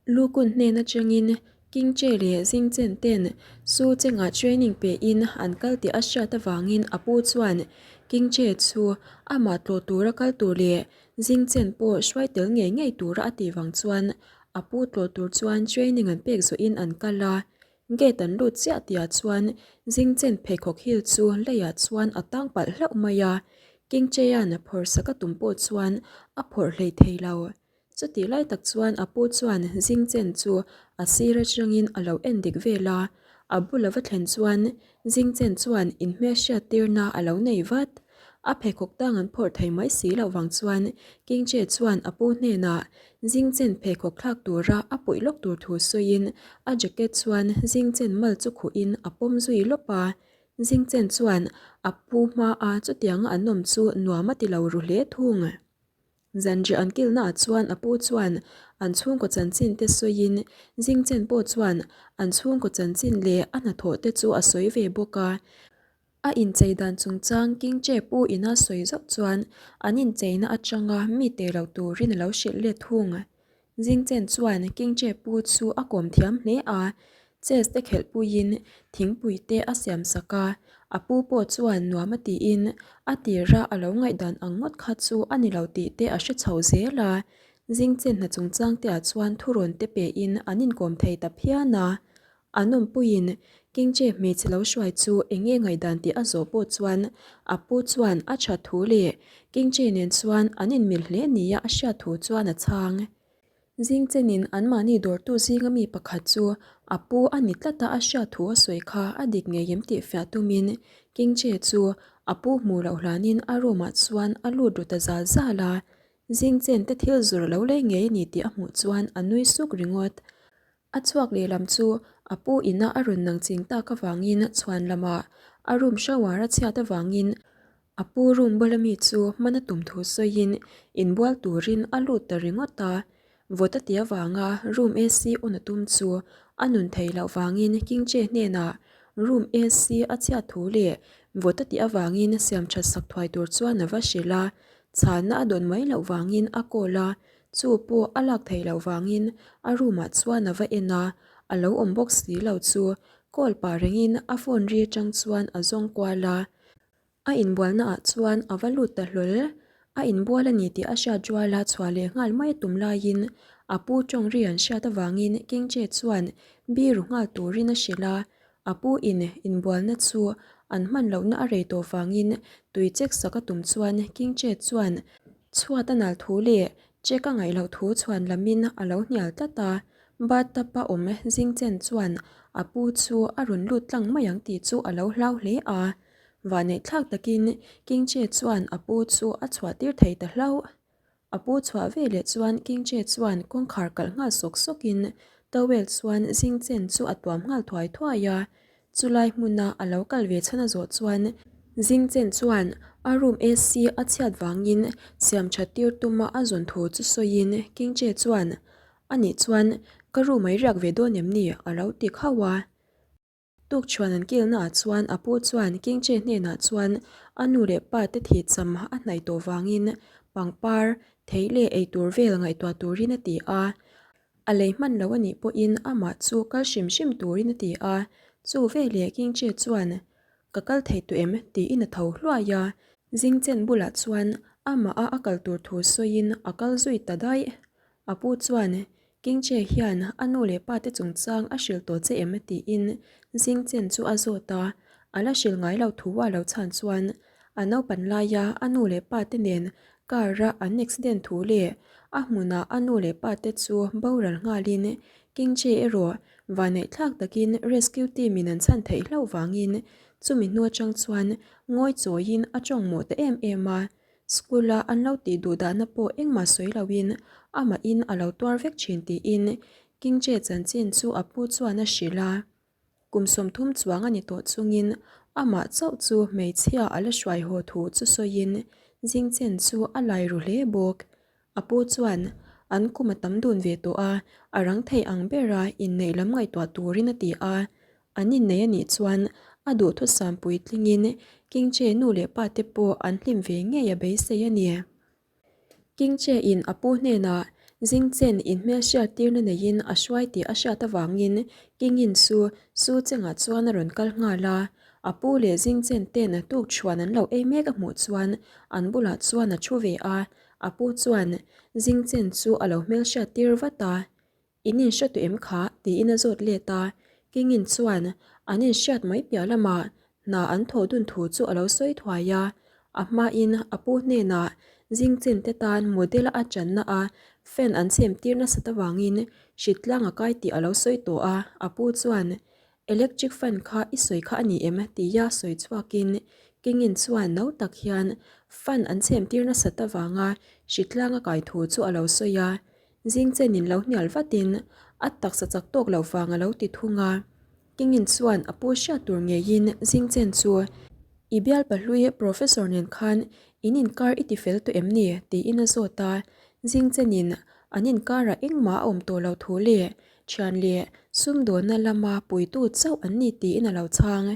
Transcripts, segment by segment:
Lukun hnen atangin King Che leh Zing Chen ten Su Chengah training pein an kal tih a hriat avangin a pu chuan King Che chu amah tlawh tura kal tur leh Zing Chen pawh hruai tel ngei ngei tura a tih vang chuan a pu tlawh tur chuan training an pek zawhin an kal a. Gate an lut chiah tihah chuan Zing Chen pheikhawk heel chu leiah chuan a tang palh hlauh mai a, King Che-a'n a phawrh sak a tum pawh chuan a phawrh hlei thei lo. Chutih lai tak chuan a pu chuan Zing Chen chu a sir atangin a lo en dik vel a, a bul a va thlen chuan Zing Chen chuan inhmelhriat tirna a lo nei vat. A pheikhawk tang an phawrh thei mai si loh vang chuan King Che chuan a pu hnenah Zing Chen pheikhawk thlak tura a puih lawk tur thu sawiin a jacket chuan Zing Chen mal chu khuhin a pawm zui lawp a. Zing Chen chuan a pu hmaa chutianga an awm chu nuam a ti lo ru hle thung. Zanriah an kilnaah chuan a pu chuan an chhungkaw chanchin te sawiin Zingchen pawh chuan an chhungkaw chanchin leh a hnathawh te chu a sawi ve bawk a. A inchei dan chungchang Kingche pu ina sawi zauh chuan an incheina atanga mi teh lo turin a lo hrilh let thung. Zingchen chuan Kingche pu chu a kawm thiam hle a, chess te khelh puiin thingpui te a siam sak a, a pu pawh chuan nuam a tiin a tira a lo ngaihdan ang ngawt kha chu a ni lo tih te a hre chho zel a. Zingchen hna chungchang te ah chuan thurawn te pein an inkawm thei ta phian a. An awmpuiin Kingche hmeichhe lo hruai chu eng nge ngaihdan tih a zawh pawh chuan a pu chuan a tha thu leh Kingche nen chuan an inmil hle nia a hriat thu chuan a chhang. Zingchenin anmahni dawrtu zinga mi pakhat chu a pu a ni tlat a a hriat thu a sawi kha a dik ngei em tih fiah tumin Kingche chu a pu hmuh loh hlanin a room ah chuan a lut ru ta zal zal a. Zingchen te thil zur a lo lei ngei a ni tih a hmuh chuan a nui suk ringawt. A chhuak lehlam chu a pu ina a rawn nang ching tak avangin chhuan lamah a room shower a chhiat avangin a pu room bula mi chu hman a tum thu sawiin inbual turin a lut ta ringawt a. Vawt a ti avanga room AC on a tum chu a nun thei loh vangin Kingche hnenah room AC a chhiat thu leh vawt a tih avangin siam that sak thuai tur chuan a va hrilh a, chhanna a dawn mai loh vangin a call a. Chu pawh a lak theih loh vangin a room ah chuan a va en a, a lo awm bawk si lo chu call pah rengin a phone ri atang chuan a zawng kual a. A inbualna ah chuan a va lut ta hlawl. A inbual a ni tih a hriat rual a chhuah leh nghal mai a tum laiin a pu tawng ri an hriat avangin Kingche chuan biru nghal turin a hrilh a, a pu in inbualna chu an hman lohna a rei tawh vangin tui chek sak a tum chuan Kingche chuan Chhuat a nal thu leh check a ngaih loh thu chhuan lamin a lo hnial tlat a, bathtub a awm zingchen chuan a pu chu a rawn lut tlang mai ang tih chu a lo hlau hle a. Vahneih thlak takin Kingche chuan a pu chu a chhuah tir thei ta hlauh. A pu chhuah ve leh chuan Kingche chuan kawngkhar kalh nghal sawk sawkin towel chuan zingchen chu a tuam nghal thuai thuai a, Chulai hmuna a lo kal ve chhan a zawh chuan Zingchen chuan a room AC a chhiat vangin siam that tir tuma a zawn thu chu sawiin Kingche chuan a nih chuan ka room a i riak ve dawn em ni a lo ti khauh a. Tukchhuan an kilna ah chuan a pu chuan Kingche hnenah chuan a nu leh pa te thih cham a hnaih tawh vangin pangpar theih leh eitur vel ngaihtuah turin a ti a. A lei hman lo a nih pawhin amah chu kal hrim hrim turin a ti a, chu veleh Kingche chuan, Ka kal thei tawh em? tiin a tho hluai a, Zingchen bulah chuan amah a a kal tur thu sawiin a kal zui ta daih. A pu chuan, Kingche hian a nu leh pa te chungchang a hrilh tawh che em? tiin Zingchen chu a zawt a, a la hrilh ngai lo thu a lo chhan chuan a naupan laia a nu leh pa te nen Car-a an accident thu leh a hmunah a nu leh pa te chu boral nghalin Kingche erawh vanneih thlak takin rescue team-in an chhan theih hlauh vangin chumi hnu atang chuan ngawi chawiin a tawng mawh ta em em a. School-a an lo tih duh dahna pawh engmah sawi loin amahin a lo tuar vek thin tiin Kingche chanchin chu a pu chuan a hrilh a. Kum 30 chuang a ni tawh chungin amah chauh chu hmeichhia a la hruai haw thu chu sawiin Zingchen chu a lai ru hle bawk. A pu chuan an kum a tam dun ve tawh a, a rang thei ang bera inneih lam ngaihtuah turin a ti a. An inneih a nih chuan a duhthusam puitlingin Kingche nu leh pa te pawh an hlim ve ngei a beisei a ni. Kingche in a pu hnenah Zingchen inhmelhriat tirna neiin a hruai tih a hriat avangin Kingin chu Su Chengah chuan a rawn kal nghal a. A pu leh Zingchen ten tukṭhuan an lo ei mek a hmuh chuan an bulah chuan a ṭhu ve a. A pu chuan Zingchen chu a lo hmelhriat tir vat a. In inhre tawh em kha? tiin a zawt let a. Kingin chuan an inhriat mai piah lamah hna an thawh dun thu chu a lo sawi thuai a. A hmain a pu hnenah Zingchen te tan model a channa a fan an chhem tir nasat avangin hritlang a kai tih a lo sawi tawh a. A pu chuan Electric fan kha i sawi kha a ni em? tia sawi chhuakin Kingin chuan no tak hian fan an chhem tir nasat avanga hritlang a kai thu chu a lo sawi a. Zingchen in lo hnial vatin a taksa chak tawk lo vang a lo ti thung a. Kingin chuan a pu hriat tur ngeiin Zingchen chu I bial pahlui Professor nen khan in inkar i ti fel tawh em ni? tiin a zawt a. Zingchen in an inkarah engmah a awm tawh lo thu leh thian leh sumdawnna lama puitu chauh an ni tiin a lo chhang.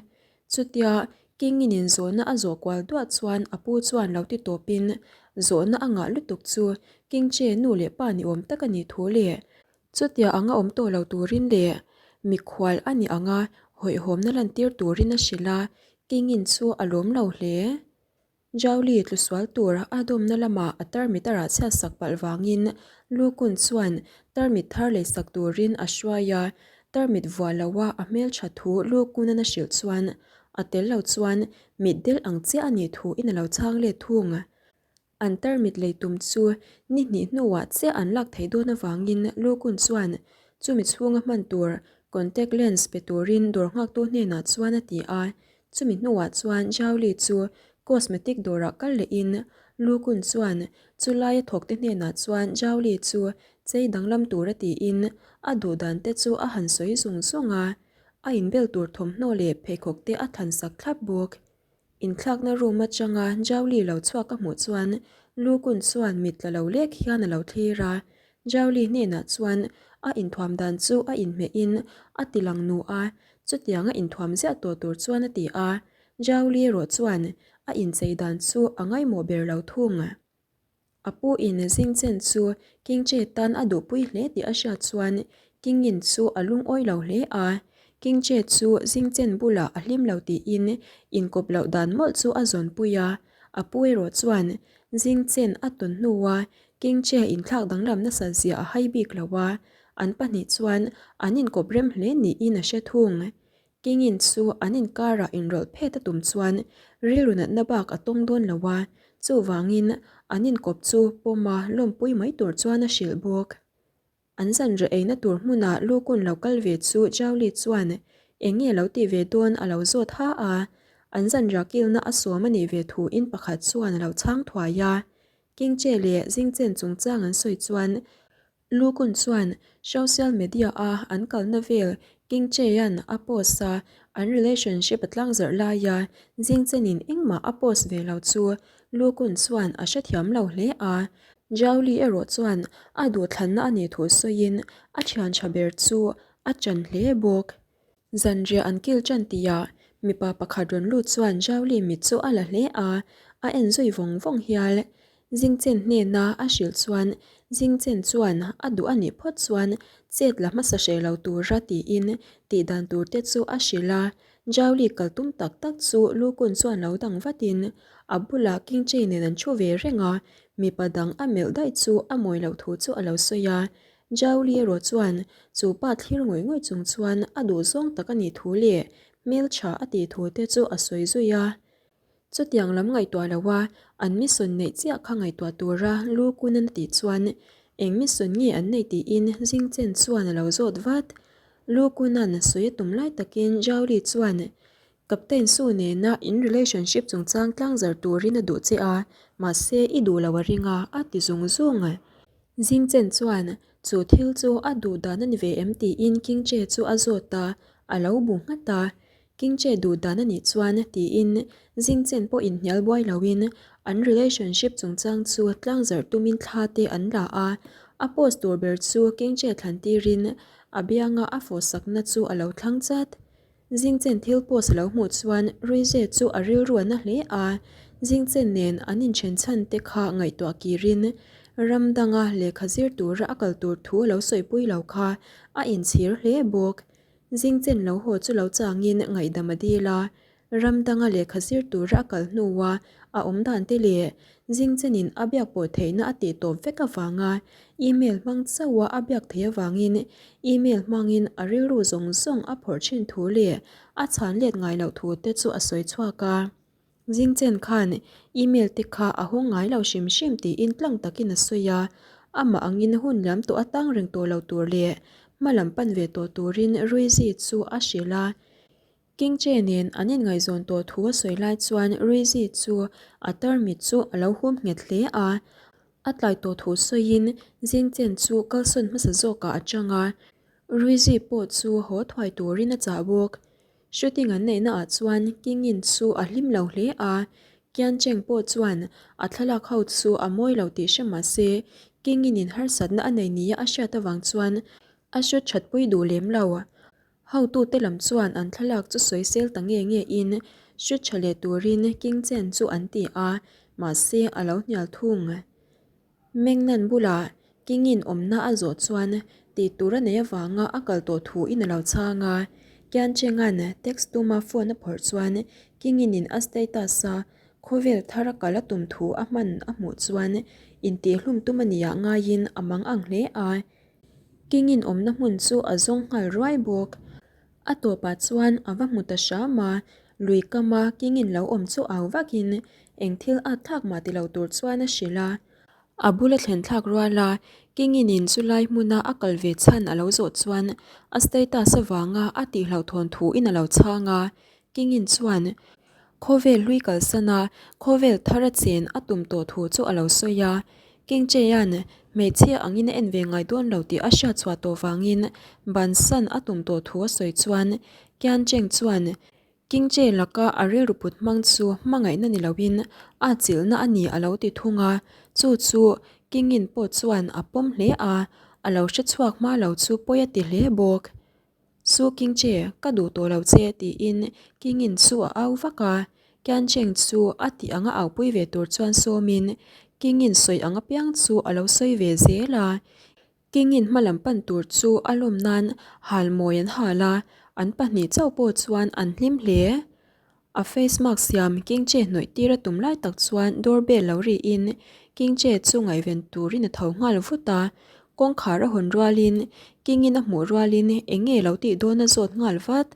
Chutia Kingin in zawhna a zawh kual duah chuan a pu chuan lo ti tawpin zawhna a ngah lutuk chu Kingche nu leh pa ni awm tak a nih thu leh chutia anga awm tawh lo turin leh mikhual a nih anga hawihhawmna lantir turin a hrilh a, Kingin chu a lawm lo hle. Jauli tlusual tur a dawmna lamah a tarmit a rah chhiat sak palh vangin Lukun chuan tarmit thar lei sak turin a hruai a, tarmit vuah loa a hmeltha thu Lukunan a hrilh chuan a tel lo chuan mit del ang chiah a nih thu in a lo chhang let thung. An tarmit lei tum chu ni hnih hnuah chiah an lak theih dawn avangin Lukun chuan chumi chhunga hman tur contact lens pe turin dawr nghaktu hnenah chuan a ti a, Chumi hnuah chuan Zhaoli chu cosmetic dawrah kal lehin Lukun chuan chulaia thawkte hnenah chuan Zhaoli chu chei danglam tura tiin a duhdan te chu a han sawi zung zung a, a inbel tur thawmhnaw leh pheikhawk te a thlansak thlap bawk. Inthlakna room atanga Zhaoli lo chhuak a hmuh chuan Lukun chuan mit tla lo lek hian a lo thlir a, Zhaoli hnenah chuan a inthuam dan chu a inhmehin a ti lang nu a, Chutiang a inthuam ziah tawh tur chuan a ti a, Zhaoli erawh chuan a inchei dan chu a ngaimawh ber lo thung. A pu in Zingchen chu Kingche tan a duhpui hle tih a hriat chuan Kingin chu a lungawi lo hle a, Kingche chu Zingchen bulah a hlim lo tiin inkawp loh dan mawlh chu a zawnpui a, a pu erawh chuan Zingchen a tawn hnua Kingche inthlak danglam nasa zia a hai bik lo a, An pahnih chuan an inkawp rem hle niin a hre thung. Kingin chu an inkarah inrawlh phet a tum chuan rilru natna bak a tawng dawn lo a, chuvangin an inkawp chu pawma lawmpui mai tur chuan a hrilh bawk. An zanriah eina tur hmunah Lukun lo kal ve chu Zhaoli chuan eng nge lo tih ve dawn a lo zawt ha a, an zanriah kilna a sawm a nih ve thuin pakhat chuan a lo chhang thuai a. Kingche leh Zingchen chungchang an sawi chuan Lukun chuan social media-a an kalna vel King Chae-a'n a post a, an relationship a tlangzarh laia Jingchen-in engmah a post ve lo chu Lukun chuan a hrethiam lo hle a. Zhao Li erawh chuan a duhthlanna a nih thu sawiin a thian tha ber chu a chan hle bawk. Zanriah an kil ṭan tihah mipa pakhat rawn lut chuan Zhao Li mit chu a la hle a, a en zui vawng vawng hial. Jingchen hnena a hrilh chuan Jingchen chuan a duh a nih phawt chuan chet la hmasa hreh lo tura tiin tih dan tur te chu a hrilh a. Zhao Li kal tum tak tak chu Lu Kun chuan lo dang vatin a bulah King Chei nen an ṭhu ve reng a, mipa dang a melh daih chu a mawi loh thu chu a lo sawi a. Zhaoli erawh chuan chu pa thlir ngawih ngawih chung chuan a duh zawng tak a nih thu leh hmeltha a tih thu te chu a sawi zui a. Chutiang lam ngaihtuah lo a, an mission neih chiah kha ngaihtuah tura lu kun an tih chuan eng mission nge an neih tiin Jingchen chuan a lo zawt vat. Lu kunan sawi a tum lai takin Zhaoli chuan Captain Su nena in relationship chungchang tlangzar turin a duh che a, mahse i duh lo a ring a, a ti zung zung. Jingchen chuan chu thil chu a duh dan a ni ve em tiin Kingche chu a zawt a, a lo bu nghat a. Kingche duh dan a nih chuan tiin Jingchen pawh inhnial buai loin an relationship chungchang chu tlangzarh tumin thla te an la a, a post tur ber chu Kingche thlan tirin a bianga a fawhsakna chu a lo thlang chat. Jingchen thil post a lo hmuh chuan Ruize chu a rilru a na hle a, Jingchen nen an inthen chhan te kha ngaihtuah kirin ram danga lehkha zir tura a kal tur thu a lo sawipui lo kha a inchhir hle bawk. Zingchen lo haw chu lo changin ngaihdam a dil a, ram danga lehkha zir tura a kal hnua a awm dan te leh Zingchenin a biak pawh theihna a tih tawp vek avanga email hmang chauha a biak theih avangin email hmangin a rilru zawng zawng a phawrh thin thu leh a chhan let ngai loh thu te chu a sawi chhuak a. Zingchen khan email te kha a hawng ngai lo hrim hrim tiin tlang takin a sawi a, amah angin hun liam tawh a tang reng tawh lo tur leh hma lam pan ve tawh turin Ruizi chu a hrilh a. Kingche nen an inngaihzawn tawh thu a sawi lai chuan Ruizi chu a tarmit chu a lo hum nghet hle a, a tlai tawh thu sawiin Zingchen chu kalsawn hmasa zawkah a chang a, Ruizi pawh chu haw thuai turin a chah bawk. Shooting an neihna ah chuan Kingin chu a hlim lo hle a, Kian Cheng pawh chuan a thlalak ho chu a mawi lo tih hre mah se Kingin in harsatna a nei nia a hriat avang chuan a shoot thatpui duh lem lo. Hotute lam chuan an thlalak chu sawi sel ta nge nge in shoot tha leh turin King Chen chu an ti a, mahse a lo hnial thung. Mengnan bulah Kingin awmna a zawh chuan tih tur a nei avanga a kal tawh thu in a lo chhang a. Kian Chenga'n text tuma phone a phawrh chuan Kinginin a status a khawvel thar a kal a tum thu a hman a hmuh chuan intihhlum tum a nih ah ngaiin a mang ang hle a. Kingin awmna hmun chu a zawng nghal ruai bawk. A tawpah chuan a va hmu ta hram a, lui kama Kingin lo awm chu au vakin eng thil at thlak mah ti lo tur chuan a hrilh a. A bula thlen thlak ruala Kinginin chu lai hmuna a kal ve chhan a lo zawh chuan a status avanga a tihhlauhthawn thuin a lo chhang a, Kingin chuan Khawvel hlui kalsan a, khawvel thar a chen a tum tawh thu chu a lo sawi a. King Chea'n hmeichhia angin a en ve ngai dawn lo tih a hriat chhuah tawh vangin bansan a tum tawh thu a sawi chuan Kian Cheng chuan King Che laka a rilru put hmang chu hmangaihna ni loin a chilhna a ni a lo ti thung a, chu chu Kingin pawh chuan a pawm hle a, a lo hre chhuak hma lo chu pawi a ti hle bawk. Su King Che, ka duh tawh lo che tiin Kingin chu a au vak a, Kian Cheng chu a tih anga aupui ve tur chuan sawmin Kingin sawi ang apiang chu a lo sawi ve zel a. Kingin hmalam pan tur chu a lawm nan hal mawi an hal a, an pahnih chauh pawh chuan an hlim hle. A face mask siam King Che hnawih tir a tum lai tak chuan door bell lo riin King Che chu ngaihven turin a tho nghal vut a. Kawngkhar a hawn rualin King in a hmuh rualin eng nge lo tih dawn a zawt nghal vat.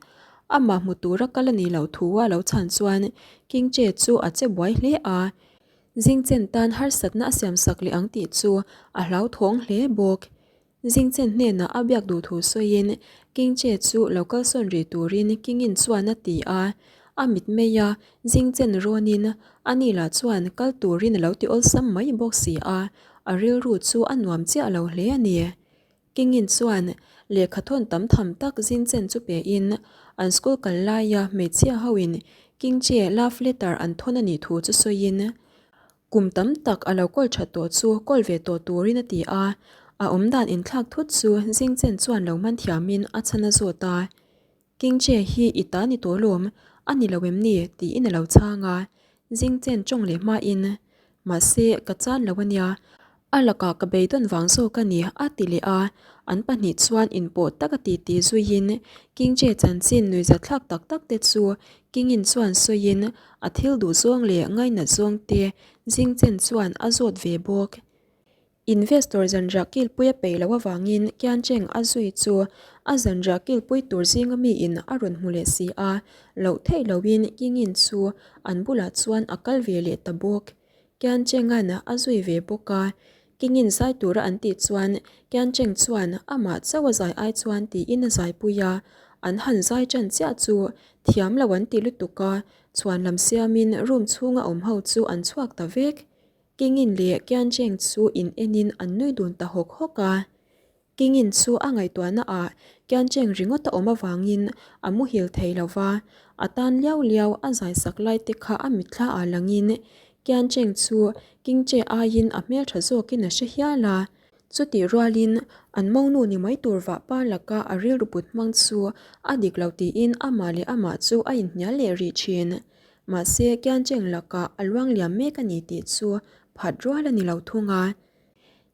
Amah hmu tura kal a nih loh thu a lo chhan chuan King Che chu a che buai hle a. Zingchen tan harsatna a siamsak leh ang tih chu a hlauthawng hle bawk. Zingchen hnenah a biak duh thu sawiin Kingche chu lo kalsawn rih turin Kingin chuan a ti a, a mitmei a Zingchen rawnin a ni lah chuan kal turin a lo ti awlsam mai bawk si a, a rilru chu a nuam chiah lo hle a ni. Kingin chuan lehkha thawn tam tham tak Zingchen chu pein an school kal laia hmeichhia hoin Kingche love letter an thawn a nih thu chu sawiin Kum tam tak a lo kawl that tawh chu kawl ve tawh turin a ti a, a awmdan inthlak thut chu Zingchen chuan lo man thiamin a chhan a zawt a. Kingche hi i ta ni tawh lawm, a ni lo em ni? tiin a lo chhang a. Zingchen tawng leh hmain, Mahse, ka chan lo a nia, A lakah ka beidawn vang zawk a ni, a ti leh a. An pahnih chuan inpawh tak a titi zuiin Kingche chanchin nuihzatthlak tak tak te chu Kingin chuan sawiin a thil duh zawng leh ngainat zawng te Zingchen chuan a zawt ve bawk. Investor zanriah kilpui a peih loh avangin Kiancheng a zui chu a zanriah kilpui tur zinga miin a rawn hmu leh si a, loh theih lohin Kingin chu an bulah chuan a kal ve leh ta bawk. Kian Cheng-a'n a zui ve bawk a, Kingin zai tura an tih chuan Kian Cheng chuan amah chauh a zai ai chuan tiin a zaipui a, an han zai ṭan chiah chu thiam lo an ti lutuk a, chhuan lam siamin room chhunga awm ho chu an chhuak ta vek. Kingin leh Kian Cheng chu in enin an nui dun ta hawk hawk a. Kingin chu a ngaihtuahna ah Kiancheng ringawt a awm avangin a muhil thei lo va, a tan liau liau a zaisak lai te kha a mitthla ah langin Kiancheng chu Kingche aiin a hmeltha zawkin a hre hial a. Chutih rualin an monu ni mai tur vahpa laka a rilru put hmang chu a dik lo tiin amah leh amah chu a inhnial leh rih thin. Mahse Kiancheng lakah a luangliam mek a ni tih chu phat rual a ni lo thung a.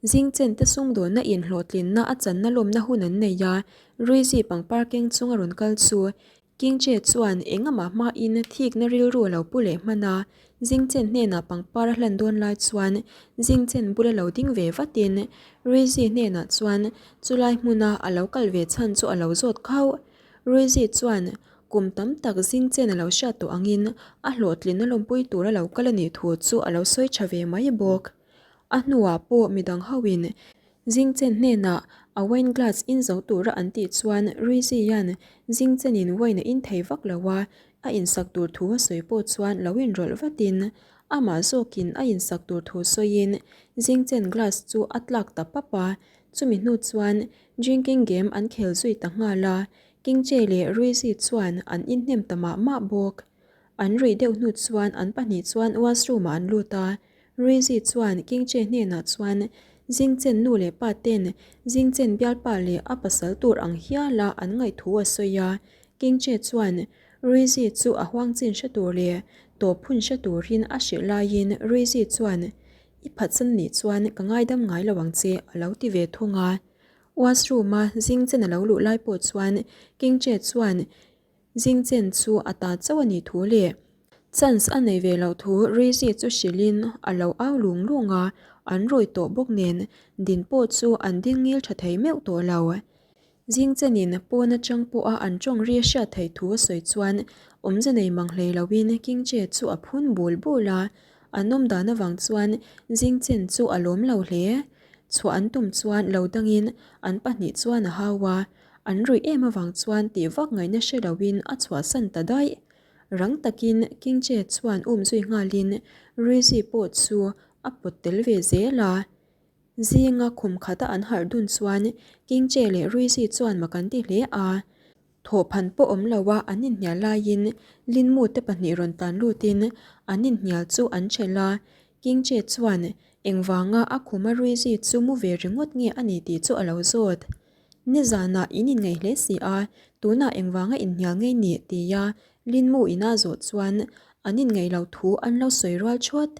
Zingchen te sumdawnna in hlawhtlinna a channa lawmna hun an nei a, Ruizi pangpar keng chung a rawn kal chu Kingche chuan engamah hmain thikna rilru a lo pu leh hman a, Zingchen hnenah pangpar a hlan dawn lai chuan Zingchen bula lo ding ve vatin Ruizi hnenah chuan chulai hmuna a lo kal ve chhan chu a lo zawt khauh. Ruizi chuan kum tam tak Zingchen a lo hriat tawh angin a hlawhtlinna lawmpui tur a lo kal a nih thu chu a lo sawi tha ve mai bawk. A hnuah pawh midang hoin Zingchen hnenah a wine glass in zo tura an tih chuan Ruizia'n Zingchenin wine a in thei vak lo a, a insak tur thu a sawi pawh chuan lo inrawlh vatin amah zawkin a insak tur thu sawiin Zingchen glass chu a tlak ta pap a, chumi hnu chuan drinking game an khel zui ta nghal a, Kingche leh Ruizi chuan an inhnem ta mah mah bawk. An ruih deuh hnu chuan an pahnih chuan washroom ah an lut a, Ruizi chuan Kingche hnenah chuan Zingchen nu leh pa ten Zingchen bialpa leh a pasal tur ang hiala an ngaih thu a sawi a. Kingche chuan Ruizi chu a huang chin hre tur leh tawp hun hre turin a hrilh laiin Ruizi chuan I phatsan nih chuan ka ngaidam ngai lo ang che a lo ti ve thung a. Washroom a Zingchen a lo luh lai pawh chuan Kingche chuan Zingchen chu a ta chauh a nih thu leh chance a nei ve loh thu Rizzy chu hrilhin a lo au lung lung a, an rawi tawh bawk nen din pawh chu an ding ngil tha thei meuh tawh lo. Zingchenin pawn atang pawha an tawng ri a hriat theih thu a sawi chuan awmze nei mang hlei loin Kingche chu a phun bul bul a, an awm dan avang chuan Zingchen chu a lawm lo hle. Chhuah an tum chuan lo dangin an pahnih chuan a hau a, An ruih em avang chuan tih vak ngaihna hre loin a chhuahsan ta daih. Rang takin Kingche chuan um zui nghalin Ruizi pawh chu a pawt tel ve zel a. Zinga khum khata an harh dun chuan Kingche leh Ruizi chuan mak an ti hle a. Thawhphan pawh awm loa an inhnial laiin Linmu te pahnih rawn tlan lutin an inhnial chu an ṭhelh a. Kingche chuan engvanga a khuma Ruizi chu mu ve ringawt nge a ni tih chu a lo zawt. Nizanah in inngaih hle si a, tunah engvanga inhnial ngei ni? tia Linmu ina zawh chuan an inngaih loh thu an lo sawi rual thuat.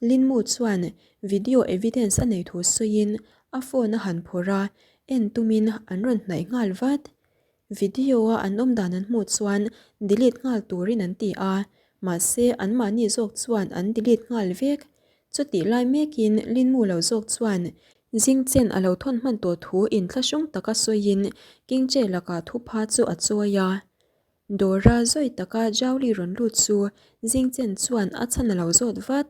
Linmu chuan video evidence a nei thu sawiin a phone a han phawrh a, en tumin an rawn hnaih nghal vat. Video-a an awm dan an hmuh chuan delete nghal turin an ti a, mahse anmahni zawk chuan an delete nghal vek. Chutih lai mekin Linmu lo zawk chuan Zingchen a lo thawn hman tawh thu inthlahrung taka sawiin Kingche lakah thupha chu a chawi a. Dawra zawi taka Jauli rawn lut chu Zingchen chuan a chhan a lo zawt vat.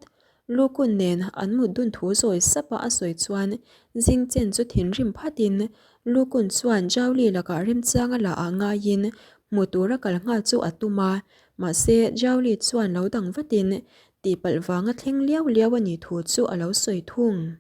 Lukun nen an mut dun thu zawi sapa a sawi chuan Zingchen chu thinrim phatin Lukun chuan Jauli lakah remchang a la ah ngaiin hmu tura kal nghal chu a tum a, mahse Jauli chuan lo dang vatin tihpalh vanga thleng liau liau a nih thu chu a lo sawi thung.